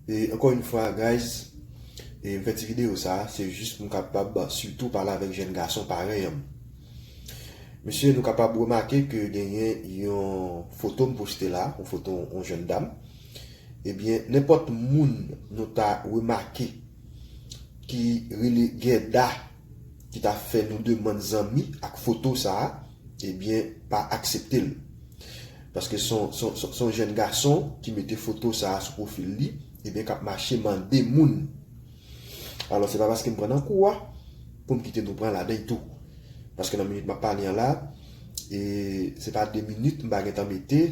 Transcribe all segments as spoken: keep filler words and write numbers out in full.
E ankò yon fwa, guys, e m fè ti videyo sa, se jis pou m kapab sitou pale avèk jèn gason parèy an m. Mesye, nou kapab remake ke genyen yon foto m poste la, yon foto yon jèn dam. Ebyen, nenpòt moun nou ta remake ki rele Gèda, ki ta fè nou demann zanmi ak foto sa a, ebyen, pa aksepte l. Paske se yon, se yon, se yon, se yon jèn gason ki mete foto sa a sou pwofil li, ebyen, k ap mache mande moun. Alò, se pa paske m pran nan kou a pou m kite nou pran ladan l tou. Paske nan minit m ap pale an la, e se pa de minit m pa gentan mete,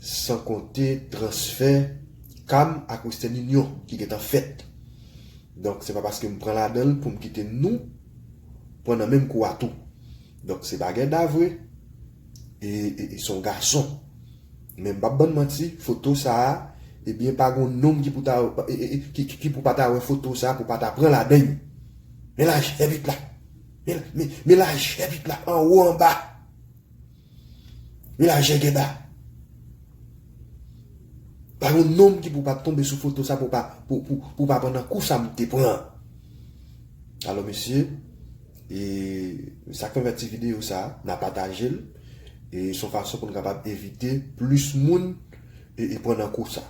san konte transfè Cam ak Western Union ki gentan fèt. Donk, se pa paske m pran ladan l pou m kite nou pran nan menm kou a tou. Donk, se pa Gèda vre. E, e, e se yon gason. Men m p ap bann manti, foto sa a, ebyen, pa gon nonm ki pou ta, e, e, e, ki, ki, ki pou pa ta wè foto sa a, pou pa ta pran ladan l. Men lajè pit la. Men, men, men lajè pit la, anwo, anba. Men lajè Gèda. Pa yon nonm ki pou pa tonbe sou foto sa pou pa, pou, pou, pou pa pran nan kou sa m te pran. Alò, mesye, e sa k fè m fè ti videyo sa, n a pataje l. E se yon fason pou n kapab evite plis moun e, e pran nan kou sa.